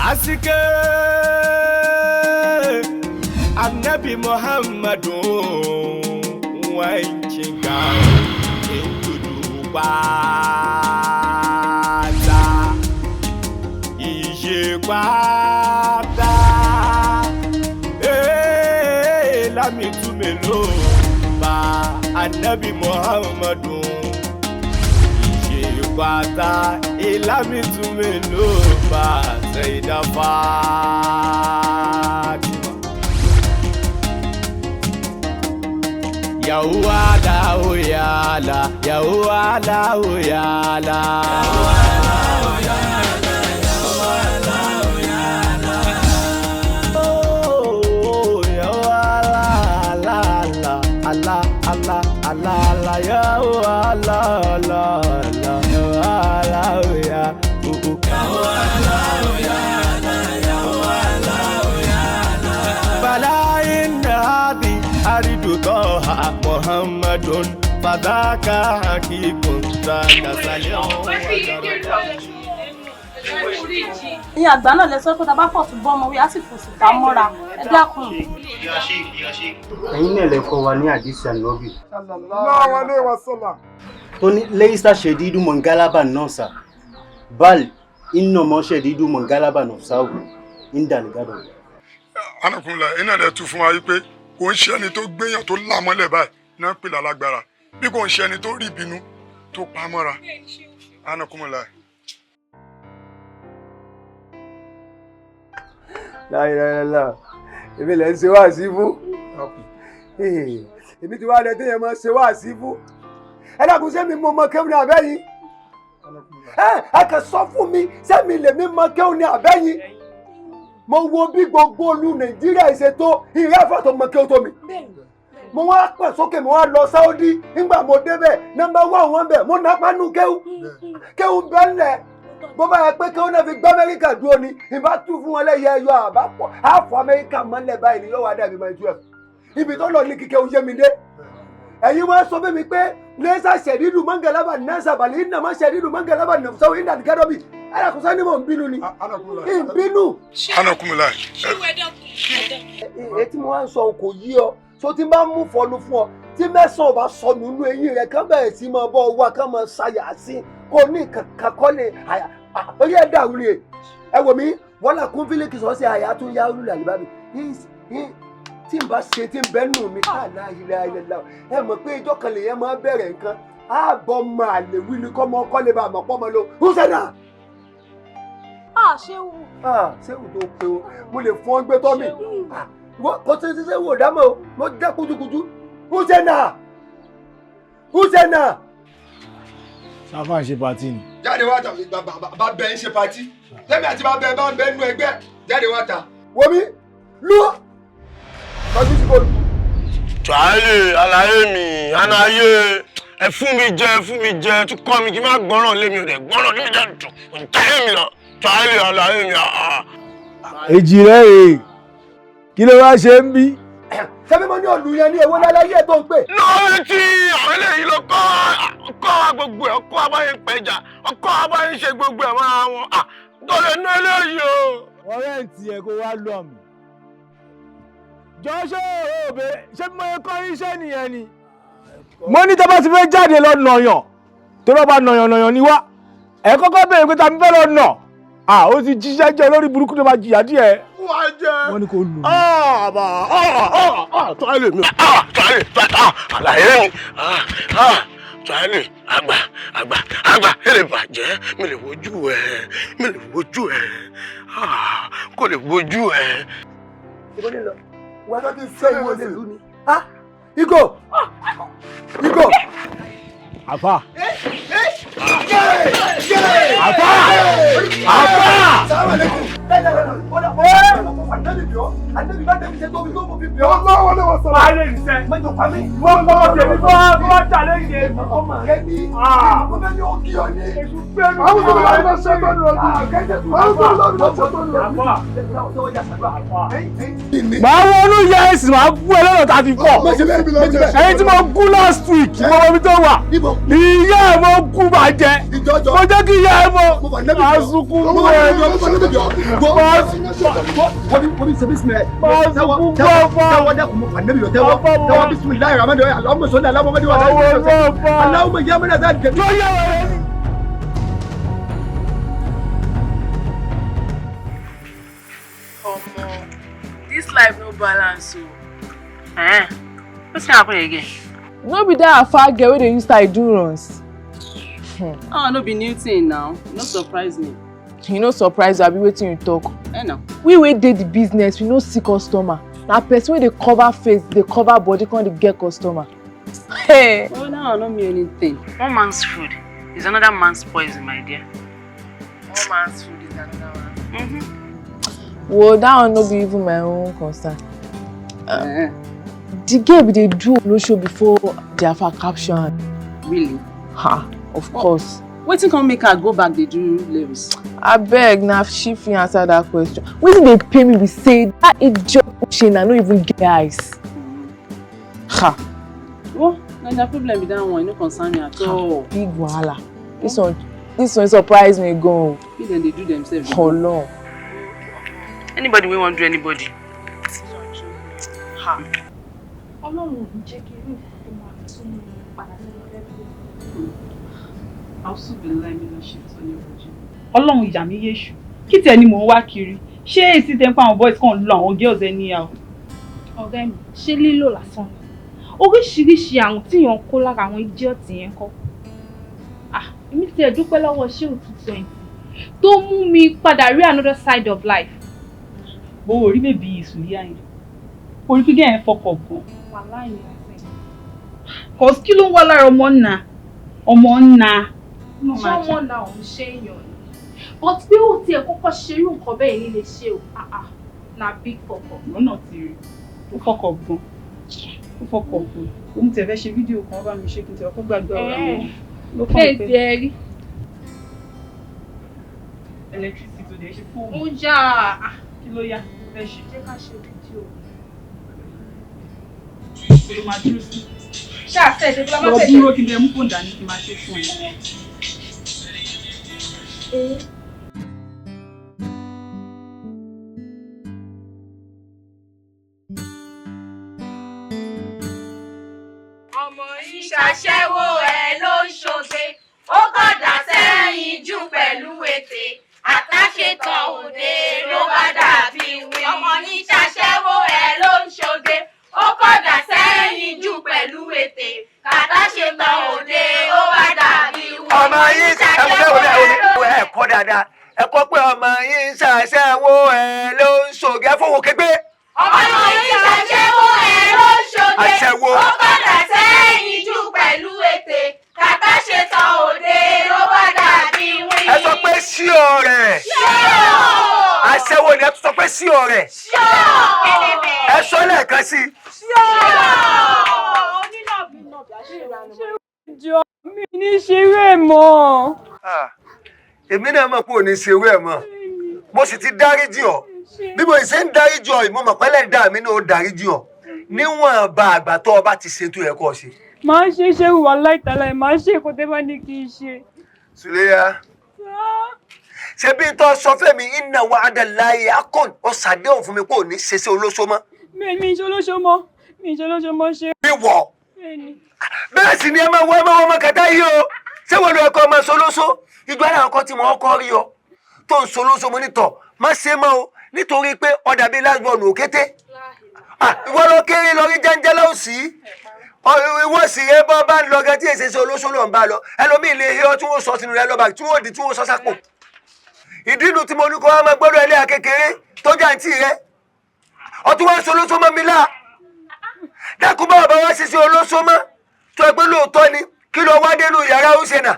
Asike Annabi Muhammadu wankin in tudu pátá ìṣe pátá ee lámì túmẹ̀lò bá Annabi Muhammadu ìṣe pátá ìlàmì túmẹ̀lò bá Sayyida Fatima. Yahuwa lahu yala, Yahuwa lahu yala. Oh, Yahuwa la la la, Allah, Allah, Allah, Allah, Yahuwa la la la, Yahuwa lahu ya, oh, oh. فلا إن هذه أريد طه محمد فذاك حقيق ذاك سليم. Ìyẹn àgbà náà lẹ sọ pé tá a bá fọ̀tún bọ́ ọmọ wí, á sì fòsì bá mọ́ra. Ẹ dákun. Ẹ̀yin náà lè kọ́ wa ní àdìsí ànábì Sallallahu alaihi wasallam. Tó ní leisa ṣèdídú mọ̀ngálábà nọ́ọ̀sà bal iná mọ́ ṣèdídú mọ̀ngálábà nọ́ọ̀sáwù ìdàlùgádọ̀. Anakunla iná rẹ̀ tún fún wa wípé kò ń ṣe ẹni tó gbéyàn tó là mọ́lẹ̀ báyìí náà pè lálágbára, bí kò ń ṣe ẹni tó rí ìbínú tó pa mọ́ra. Anakunla. Láìláìláìlá, èmi lẹ ń ṣe wáàsí fún. Èmi ti wá rẹ téèyàn máa ṣe wáàsí fún. Ẹ dákun, sẹ́mi mo mọ kéwù ní abẹ́yìn? Ẹ kàn sọ fún mi, sẹ́mi lèmi mọ kéwù ní abẹ́yìn? Mo wo bí gbogbo olú Nàìjíríà ṣe tó ìrẹ́ ẹ̀fọ́ tó mọ kéwù tó mi. Mo wá pẹ̀ sókè, mo wá lọ Sáúdí. Nígbà mo débẹ̀, nọ́mbà wà wọ́n bẹ̀, mo nàpá nù kéwù kéwù bẹ́ẹ̀ lẹ̀. Bó bá yẹ pé kí wọn náà fi gbọ́ Amẹ́ríkà dúró ni, ìbá tún fún wọn lẹ́yẹ ẹyọ àbá pọ̀ àfọ Amẹ́ríkà mọ́lẹ̀ báyìí ni yóò wá dàbí máa tú ẹ̀ ibi tó lọ ní kíkẹ́ oyé mi dé. Ẹ̀yin wá sọ fún mi pé lẹ́sà ṣẹ̀dídù mọ́ngàlábà nẹ́sà bàlẹ́ iná má ṣẹ̀dídù mọ́ngàlábà nàfṣàwọ̀ iná gẹ́dọ́bì ẹ̀rọ ni mò ń bínú ni ń bínú. Anakunla. Èyí tí mo wá ń sọ kò yí ọ so tí n bá mú fọnù fún ọ tí mẹ́sàn-án ò bá sọnù nínú eyín rẹ kán bẹ̀rẹ̀ sí máa bọ́ wá kán máa ṣàyà sí kò ní kankan kọ́ lè àyà orí ẹ̀ dàrú ni. Ẹ wò mí, wọ́n là kún fílíkì sọ́ọ́sì àyà tún yá olùlẹ̀ àlùbábì tí n bá ṣe tí n bẹ́ nù mí káàlá ilẹ̀ ilẹ̀ la. Ẹ mọ̀ pé ìjọ kan lèyẹn máa bẹ̀rẹ̀ nǹkan ààbọ̀ máa lè wí ni kọ́ mọ́ kọ́ lè bá àmọ́ pọ́ mọ́ lọ húṣẹ́nà. Ah, ṣéwù. Ṣéwù tó pe o, mo lè fún ọ gbé tọ́ mi kò sí ṣe wò dámọ̀ o, mo jẹ́ kutukutu. Húṣẹ́nà, húṣẹ́nà. Sáfà ń ṣe patí ni. Jáde wá ta, bá bẹ ń ṣe patí tẹ́mi àti bá bẹ bá ń bẹ nínú ẹgbẹ́, jáde wá ta. Wo mi lú tọ́jú sí bọ́ọ̀lù. Tùwálè àlàyé mi, àlàyé ẹ fún mi jẹ, ẹ fún mi jẹ, tún kọ́ mi kí n má gbọ́ràn lé mi ò dẹ̀ gbọ́ràn lé mi jẹ́ tù ǹtẹ́ mi lọ. Tùwálè àlàyé mi àà. Èjì rẹ rèé, kí ló wá ṣe ń bí? Sẹ́mi mo ní òlù yẹn ní èwo lálẹ́ tó ń pè. Lórí tí àwọn eléyìí ló kọ́ kọ́ wa gbogbo ẹ̀, kọ́ wa bá yẹn pẹja, kọ́ wa bá yẹn ṣe gbogbo ẹ̀ mọ́ra wọn. Tó lè ná eléyìí o. Ọ̀rẹ́ ń tiẹ̀ kó wá lọ mi. Jọ ṣé òbẹ ṣé mo kọ́ iṣẹ́ nìyẹn ni? Mo ní tẹ́ bá ti fẹ́ jáde lọ nàyàn, tó lọ́ bá nàyàn nàyàn ni wá. Ẹ kọ́kọ́ béèrè pé tàbí fẹ́ lọ nà. Ó ti jíṣẹ́ jẹ́ olórí burúkú tó máa jìyà díẹ̀. Wá jẹ́. Wọ́n ní kò lù mí. Àbà tọ́lẹ̀ mi. Tọ́lẹ̀ àlàyé mi. Tọ́lẹ̀ àgbà àgbà àgbà ẹ lè bàjẹ́, mi lè wojú ẹ, mi lè wojú ẹ, kò lè wojú ẹ. Ibo ni lọ? Wọ́n tó ti ṣe ìwọ lè lù ni. Igo! Igo! Àfà. Àfà! Àfà! Ọbẹ̀ ni ó kí ọ ní. Àwọn tó lọ́ọ́ lọ ṣe tọ́nu ọdún. Àwọn tó lọ́ọ́ lọ ṣe tọ́nu ọdún. Màá wọnú yẹ ẹ̀sìn, màá gún ẹ lọ́nà 34. Ẹyin tí mo gún last week, mo mọ ibi tó wà. Ìyá ẹ̀ mo gún bàjẹ́. Mo jẹ́ kí ìyá ẹ̀ mọ. Màá sunkún fún ẹ. Màá sunkún fún ọ̀fọ̀. Omo, this life no balance o. Eh, wetin happen again? No be that Afa girl wey dey use style do runs. Oh, no be new thing now. No surprise me. You no surprise you abi wetin you talk. Eh no. We wey dey the business, we no see customer. Na person wey dey cover face, dey cover body come dey get customer. Hey. Oh, now no mean anything. One man's food is another man's poison, my dear. One man's food is another man's. Mm-hmm. Well, that one no be even my own concern. The girl be dey do olosho before the Afa capture am. Really? Ha, of course. Wetin come make her go back dey do levels? Abeg, na she fit answer that question. Wetin dey pain me be say that idiot Uchenna no even get eyes. Ha. Well, na their problem be that one, e no concern me at all. Big wahala. This one surprise me gan. Make dem dey do themselves. Ọlọ́run. Anybody wey wan do anybody. Ha. Ọlọ́run ò ní jẹ́ kí irú nǹkan tó máa tún mú mi padà sínú ẹgbẹ́. Ọlọ́run ìyá mi yéṣu kí tiẹ̀ ni mò ń wá kiri, ṣé èsì tẹ́ ń pa àwọn boys kan lo àwọn girls ẹ níyà o. Ọ̀rẹ́ mi, ṣé lílò lásán ni? Oríṣiríṣi àrùn tíyàn ń kó lára àwọn idiot yẹn kọ́. Ah, èmi tiẹ̀ dúpẹ́ lọ́wọ́ Ṣéhù 220 tó mú mi padà rí another side of life. Bó o rí bèbí ìsúlíà yẹn, orí pígẹ́ yẹn fọkọ̀ gan. Wàláì ni àṣẹ. Cause kí ló ń wá lára ọmọ nà? Ọmọ nà. Ṣé ọmọ náà ò ń ṣe èèyàn ni? But pé ó tiẹ̀ kọ́kọ́ ṣe irú nǹkan bẹ́ẹ̀ nílé ṣe o, ah ah, na big fọkọ̀. Lọ́nà ti rí, ó fọkọ̀ gan. Ó fọkọ̀ gan. Òun tiẹ̀ fẹ́ ṣe fídíò kan bá mi ṣe kí n tiẹ̀ kọ́kọ́ gbàgbé ọ̀rọ̀ àwọn. Ló kàn Bẹ́ẹ̀ pé tiẹ̀ rí. Electricity tó dẹ̀ ṣe fóònù. Ó yá. Kí ló yá? Fẹ́ ṣe. Jẹ́ ká ṣe fídíò. Kò ló máa dúró sí. Ṣáà ṣe é ṣe bí la máa Lọ tẹ̀lé. dúró kí n bẹ mú fóònù dání kí n máa ṣe fún ẹ. Ọmọ ìṣàṣẹ́wó ẹ ló ń ṣoge, ó kọ̀dà sẹ́yìn jù pẹ̀lú ètè, àtàṣetàn òde ló bá dàbí wí. Ọmọ ìṣàṣẹ́wó ẹ ló ń ṣoge, ó kọ̀dà sẹ́yìn jù pẹ̀lú ètè, àtàṣetàn òde ó bá dàbí wí. Ọmọ yín ẹ kọ́ dáadáa, ẹ kọ́ pé ọmọ yín ń ṣàṣẹ́wó ẹ ló ń ṣoge, ẹ fọwọ́ kégbé. Ọmọ ìṣàṣẹ́wó ẹ ló ń ṣoge, Aṣẹ́wó. ó kọ̀dà sẹ́yìn jù pẹ̀lú ètè, kàtàṣetàn òde ló bá dàbí wí. Ẹ sọ pé sí ọ̀rẹ́. Aṣẹ́wó ni ẹ tún sọ pé sí ọ̀rẹ́. Ẹ sọ lẹ́ẹ̀kan sí i. Jọ mi ní ṣeré mọ́. Ah, èmi náà mọ̀ pé ò ní ṣerú ẹ̀ mọ́, mo sì ti dáríjì ọ́. Bí mo ṣe ń dáríjì ọ́, ìmọ̀ mọ̀ pẹ́lẹ́ dá mi náà ó dáríjì ọ́ níwọ̀n bá àgbà tó o bá ti ṣe tó yẹ kó o ṣe. Màá ṣe ṣé wà láìtàláì, màá ṣe nǹkan tẹ́ bá ní kí n ṣe. Sùlẹ́yà, ṣé bí n tó sọ fẹ́mi inna wa'da Allahi haqqun, ó ṣàdéhùn fún mi pé ò ní ṣe sí olóṣó mọ́. Mi ṣe olóṣó mọ́, mi ṣe olóṣó mọ́ ṣe. Bí wọ̀ bẹ́ẹ̀ sì ni ẹ máa wọ ọmọ kẹta yìí o. Ṣé wọn lọ ẹ̀kọ́ ọmọ ṣolóṣó? Ìjọ ara nǹkan tí mo kọ́ rí ọ tó ń ṣolóṣó, mo nítọ̀ má ṣe mọ́ o, nítorí pé ọ̀dà bíi last born òkété. Ìwọ ló kéré lọ rí jẹ́ńjẹ́ lọ́hùn sí. Ìwọ sì rẹ bọ́ bá ń lọ gẹ tí èsì ṣe olóṣó ló ń bá lọ. Ẹlòmíì lè hí ọ tí wọ́n sọ sínú rẹ lọ́ba tí wọ́n di tí wọ́n sọ sápò. Ìdí inú tí mo ní kó wá máa gbọ́dọ̀ ẹlẹ́yà kékeré tó jàǹtì rẹ. Ọtún wá ń ṣolóṣó mọ́ mi láà. Dákun bá bàbá wa ṣe sí olóṣó mọ́. Tó ẹgbẹ́ lóòótọ́ ni kí ló wá dénú yàrá ó ṣe nà.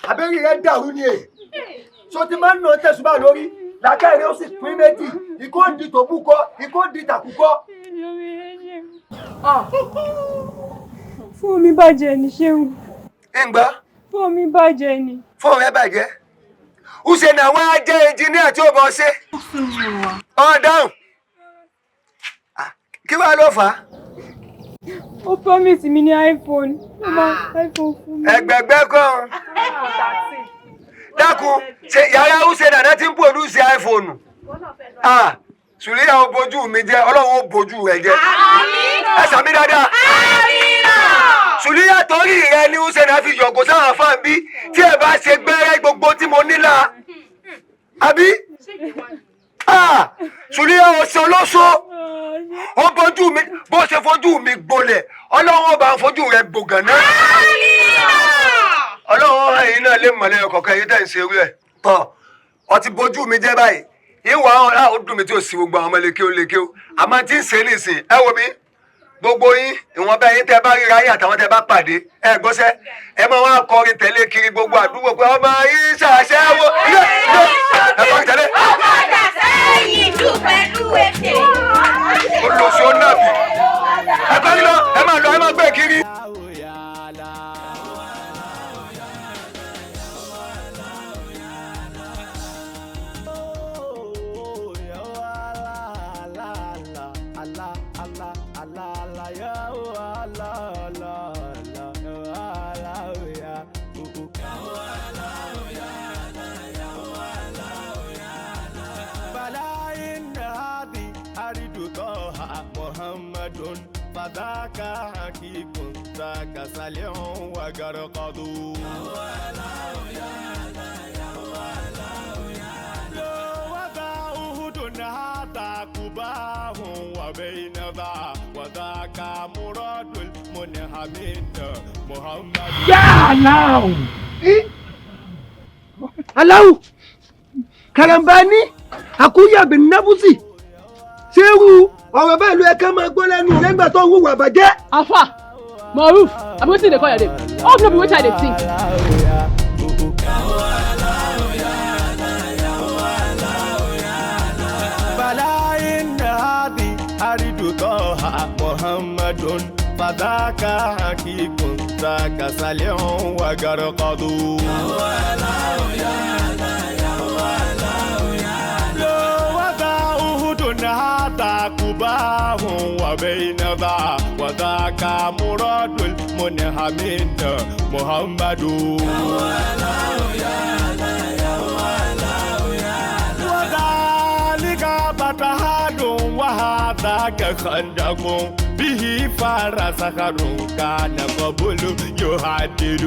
Abẹ́rẹ́ rẹ dàrú ni è. So ti máa ń nà tẹ̀sùbà lórí, làákàyè rẹ ó sì pín méjì, ìkó di tòbúkọ, ìkó di tàkúkọ. Fóònù mi bàjẹ́ ni ṣéwù. Ń gbọ́. Fóònù mi bàjẹ́ ni. Fóònù rẹ bàjẹ́. Uchenna wá jẹ́ ẹnjìníà tí ó bọ̀ ṣe. Ọ̀ dáhùn. Kí wàá ló fà á? Ó promise mi ní iPhone. Ó máa iPhone fún mi. Ẹgbẹ̀gbẹ́ kan. Dákun, ṣe yàrá Uchenna náà ti ń pòdúsì iPhone. Ah, Sùlíyà ó bójú mi jẹ́, Ọlọ́run ó bójú rẹ̀ jẹ́. Ẹ sàmí dáadáa. Sùlíyà torí rẹ ní Uchenna fi yọ̀gò sáwọn afáàn bí tí ẹ bá ṣe gbẹ́rẹ́ gbogbo tí mo nílà. Àbí? Ah, Sùlíyà ó ṣe olóṣó. Ó bójú mi, bó ṣe fojú mi gbolẹ̀, Ọlọ́run ó bá ń fojú rẹ̀ gbògàn náà. Ọlọ́run hàn yín náà lè mọ̀lẹ́ ọkọ̀ọ̀kan yìí tẹ̀ ń ṣe irú ẹ̀. Tọ́ ọ ti bójú mi jẹ́ báyìí. Ìwà ọ̀rá ó dùn mí tí ò sí gbogbo àwọn ọmọ lékè ó lékè ó. Àmọ́ tí ń ṣe nísìn, ẹ wo mi, gbogbo yín, ìwọ̀nba yín tẹ́ bá ríra yín àtàwọn tẹ́ bá pàdé, ẹ gbọ́sẹ́, ẹ máa wá kọrin tẹ̀lé kiri gbogbo àdúgbò pé ọmọ yín ṣàṣẹ́wó. Ẹ kọrin tẹ̀lé. Ọ̀kadà sẹ́yìn jù pẹ̀lú ètè. Olùsí ó nàbì. Ẹ kọrin lọ, ẹ máa lọ, ẹ máa gbé kiri. فذاك حقيق ذاك سليع وقرقد وذا أهد هذا كباه وبين ذا وذاك مراد المنهمين محمد. يا الله Aláwù karambani àkúyà bìnnábùsì ṣéwù ọ̀rọ̀ báyìí ló yẹ ká máa gbọ́ lẹ́nu rẹ̀ nígbà tó ń hùwà bàjẹ́. Alfa, Moruf, abi wetin you dey call your name? Hope no be wetin I dey think. بلا إن هذه أريد طه محمد فذاك حقيق ذاك سليع وقرقد. هذا كباه وبين ذا وذاك مراد المنهمين محمد. وذلك بتهاد وهذاك خندق به فارس كان قبل يهدد.